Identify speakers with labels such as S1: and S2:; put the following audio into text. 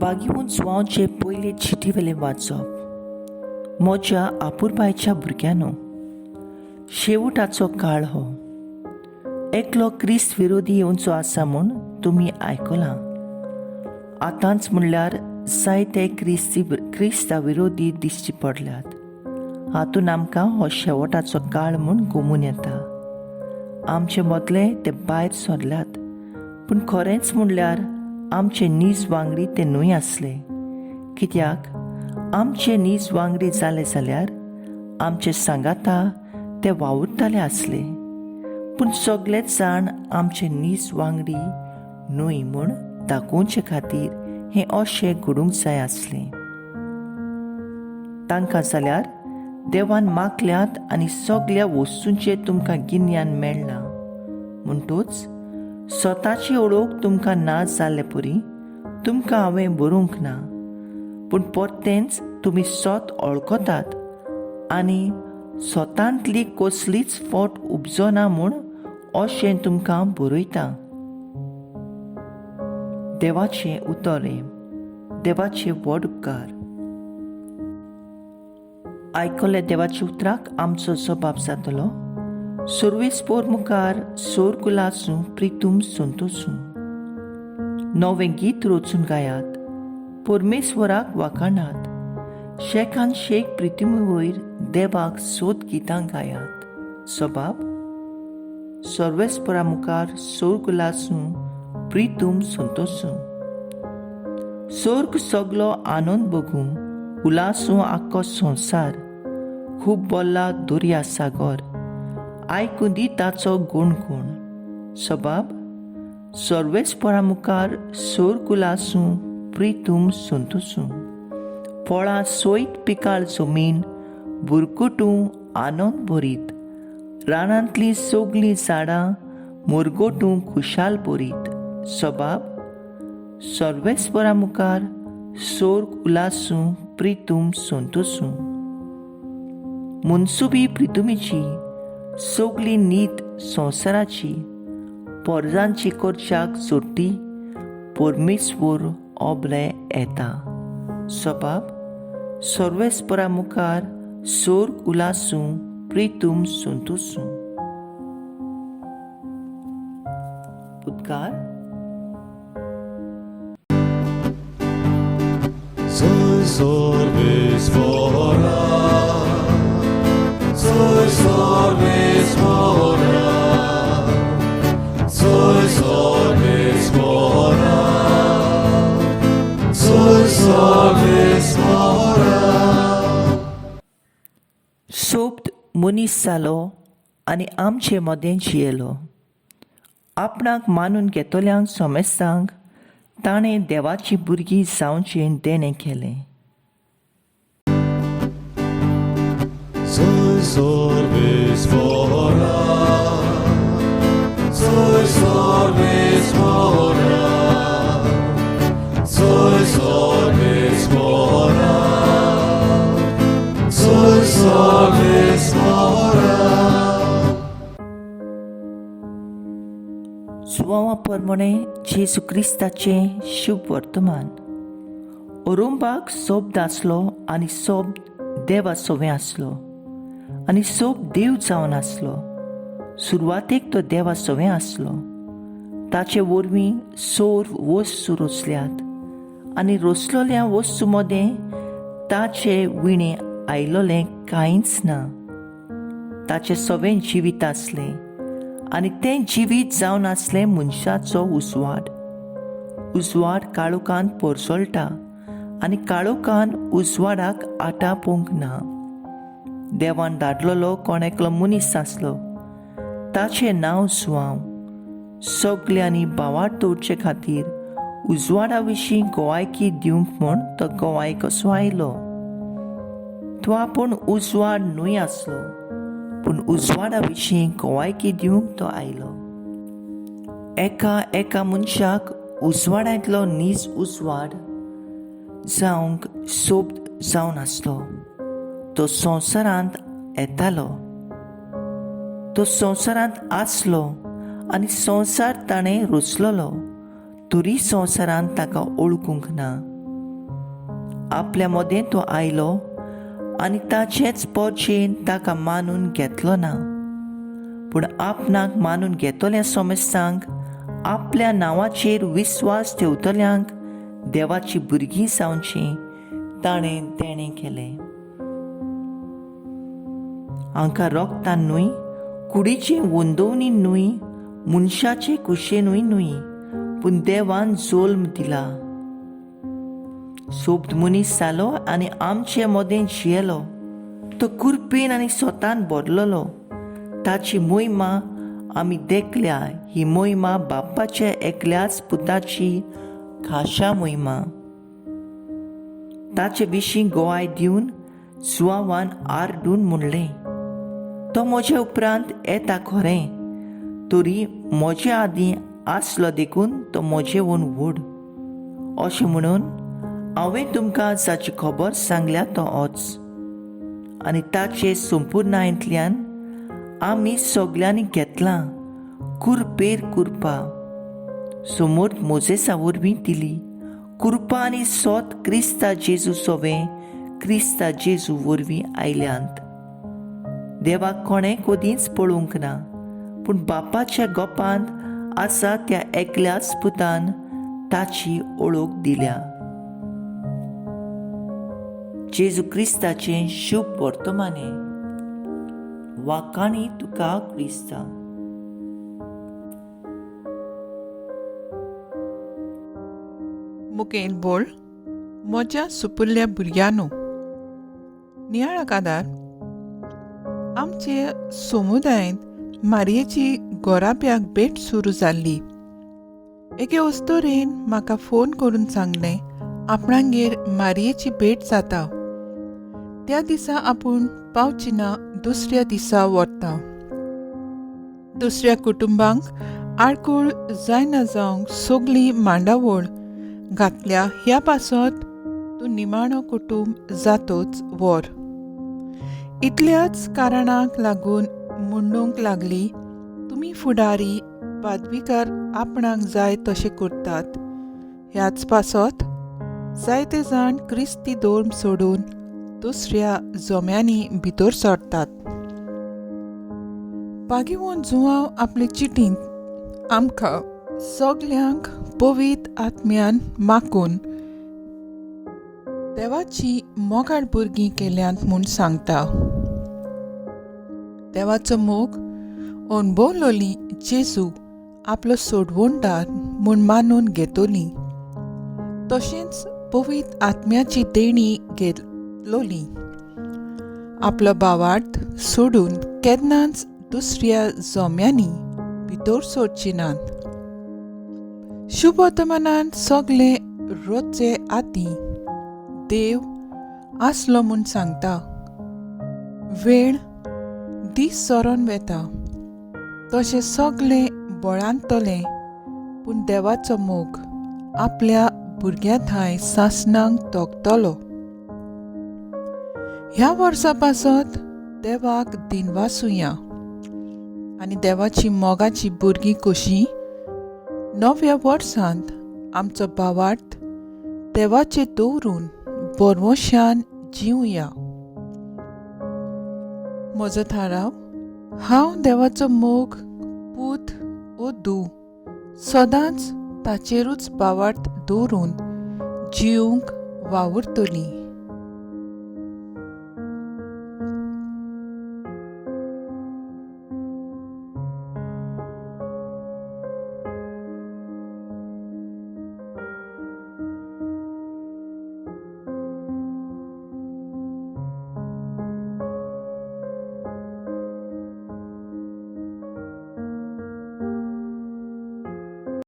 S1: बागीवून जुवांवचे पयले चिटीवेलें वाचप. म्हज्या आपुरबायच्या भुरग्यांनो, शेवटाचो काळ हो. एकलो क्रिस्त विरोधी येवचो आसा म्हूण तुमी आयकलां. आतांच म्हणल्यार जायते क्रिस्ता विरोधी दिश्टी पडल्यात. हातून आमकां हो शेवटाचो काळ म्हूण गोमून येता. आमचे मदले ते भायर सरल्यात, पूण खरेंच म्हणल्यार आमचे नीज वांगडी ते न्हय आसले. कित्याक आमचे नीज वांगडी जाले जाल्यार आमचे सांगाता ते वावुरताले आसले, पूण सगळेच जाण आमचे नीज वांगडी न्हय म्हूण दाखोवचे खातीर हें अशें घडूंक जाय आसलें. तांकां जाल्यार देवान मागल्यात आनी सगळ्या वस्तूंचें तुमकां गिन्यान मेळ्ळां, म्हणटूच स्वताची ओळख तुमकां ना जाल्ले परी तुमकां हांवें बरोवंक ना, पूण परतेंच तुमी स्वत वळखतात आनी स्वतांतली कसलीच फट उपजना म्हूण अशें तुमकां बरयता. देवाचें उतर हें. देवाचे व्हड उपकार. आयकल्ल्या देवाच्या उतराक आमचो जबाब जातलो. सर्वेस्पोर मुखार सोर्ग उलासूं प्रितूम संतोसूं. नवें गीत रचून गायात, परमेश्वराक वाखाणात, शेखान शेख प्रितुमी वयर देवाक सोद गितां गायात. सबाब सर्वेस्परा मुखार सोर्ग उलासूं प्रितूम संतोसूं. सोर्ग सगलो आनंद बगूं, उलासूं आख्खो संवसार, खूब बोल्ला दर्या सागर, आयकूं दी ताचो गुणगुण. सबाब सर्वेस्परा मुखार सोर्ग उलासूं प्रितूम संतोसूं. फळां सयत पिकाळ जमीन बुरकुटूं आनंद भरीत, रानांतलीं सगलीं झाडां मुरगोटूं खुशाल भरीत. सबाब सर्वेस्परा मुखार सोर्ग उलासूं प्रितूम संतोसूं. मनसुबी प्रितुमीची सगली नीत संवसाराची पोरजांची करच्याक सोडटी परमेश्वर ओबले येता. सबाब सर्वेस्परा मुखार सोर्ग उलासूं प्रितूम संतोसूं. उद्गार.
S2: Soy sorbis fora, soy sorbis fora, soy sorbis fora, soy sorbis fora.
S1: सोब्द मनीस जालो आनी आमचे मदें जियेलो. आपणाक मानून घेतल्यांक समेस्तांक ताणें देवाची भुरगीं जावचें देणें केलें.
S2: Soy sorbis fora, soy sorbis fora, soy sorbis fora, soy sorbis fora.
S1: जुवांवा प्रमाणें जेजू क्रिस्ताचें शुभ वर्तमान. ओरोंबाक सोब्द आसलो आनी सोब्द देवा सोवें आसलो आनी सोब देव जावन आसलो. सुरवातेक तो देवा सोवें आसलो. ताचे वरवीं सोर वस्तू रचल्यात आनी रचलोल्या वस्तू मदें ताचे विणें आयलोलें कांयच ना. ताचें सवें जिवीत आसलें आनी तें जिवीत जावन आसलें मनशाचो उजवाड. उजवाड काळोखांत पोरसोळटा आनी काळोखान उजवाडाक आटा पोवंक ना. देवान धाडलेलो कोण एकलो मनीस आसलो, ताचें नांव जुवांव. सगल्यांनी भावार्थ दवरचे खातीर उजवाडा विशीं गोवायकी दिवंक म्हूण तो गोवाय कसो आयलो. तो आपूण उजवाड न्हय आसलो, पूण उजवाडा विशीं गोवायकी दिवंक तो आयलो. एका एका मनशाक उजवाडांतलो नीज उजवाड जावंक सोब जावन आसलो. तो संवसारांत येतालो, तो संवसारांत आसलो आनी संवसार ताणें रचलोलो, तरी संवसारांत ताका वळखूंक ना. आपल्या मदें तो आयलो आनी ताचेच पोरचेन ताका मानून घेतलो ना. पूण आपणाक मानून घेतल्या सोमेस्तांक, आपल्या नांवाचेर विस्वास ठेवतल्यांक देवाची भुरगीं जावचीं ताणें देणें केलें. हांकां रोगतान न्हय, कुडीचे वंदोवणी न्हय, मनशाचे कुशेनूय न्हय, पूण देवान जोल्म दिला. सोबत मनीस जालो आनी आमचे मदें जियेलो. तो कुरपेन आनी स्वतान बदललो. ताची मोहिमा आमी देखल्या. ही मोहिमा बाप्पाच्या एकल्याच पुताची खाशा मोहिमा. ताचे विशीं गोवाय दिवन जुआवान आरडून म्हणलें, तो म्हजे उपरांत येता खरें, तरी म्हजे आदीं आसलो देखून तो म्हजेहून व्हड. अशें म्हणून हांवें तुमकां जाची खबर सांगल्या तो होच. आनी ताचे संपुर्णायेंतल्यान आमी सगल्यांनी घेतलां कुरपेर कुरपा. समोर मोजेसा वरवीं दिली कुरपा आनी सोत क्रिस्ता जेजू सोवें क्रिस्ता जेजू वरवीं आयल्यांत. देवाक कोणें कदींच पळोवंक ना, पूण बापाच्या गोपांत आसा त्या एकल्याच पुतान ताची ओळख दिल्या. जेजू क्रिस्ताचें शुभ वर्तमाने. वाकाणी तुका क्रिस्ता.
S3: मुखेल बोल म्हज्या सुपुल्ल्या भुरग्यांनो, नियाळाक आदार आमचे समुदायांत मारयेची गोराप्याक भेट सुरू जाल्ली. एके अस्तोरेन म्हाका फोन करून सांगलें आपणागेर मारयेची भेट जाता, त्या दिसा आपूण पावची ना, दुसऱ्या दिसा वता. दुसऱ्या कुटुंबांक आडखळ जायना जावंक सगली मांडावळ घातल्या ह्या पासत तूं निमाणो कुटुंब जातोच व्हर. इतल्याच कारणाक लागून म्हणूंक लागली, तुमी फुडारी पादविकार आपणाक जाय तशें करतात, ह्याच पासत जायते जाण क्रिस्ती धर्म सोडून दुसऱ्या जोम्यांनी भितर सरतात. पागिवून जुवांव आपले चिटींत आमकां सगल्यांक पवित्र आत्म्यान माकून देवाची मोगाळ भुरगीं केल्यांत म्हूण सांगता. देवाचो मोग अणभवलोली जेजू आपलो सोडवणदार म्हूण मानून घेतली, तशेंच पवित्र आत्म्याची देणी घेतलोली आपलो भावार्थ सोडून केन्नाच दुसऱ्या जोम्यांनी भितर सोडची नात. शुभवर्तमानान सगळे रोजचे आदीं देव आसलो म्हूण सांगता. वेळ दीस सरोन वेता तशें सगळें बळांतलें, पूण देवाचो मोग आपल्या भुरग्यां थांय सासणांक तोखतलो. ह्या वर्सा पासत देवाक दिनवासुया आनी देवाची मोगाची भुरगीं कशीं नव्या वर्सांत आमचो भावार्थ देवाचेर दवरून बरवशान जिवया. म्हजो थाराव, हांव देवाचो मोग पूत ओ धूव सदांच ताचेरूच भावार्थ दवरून जिवंक वावुरतली.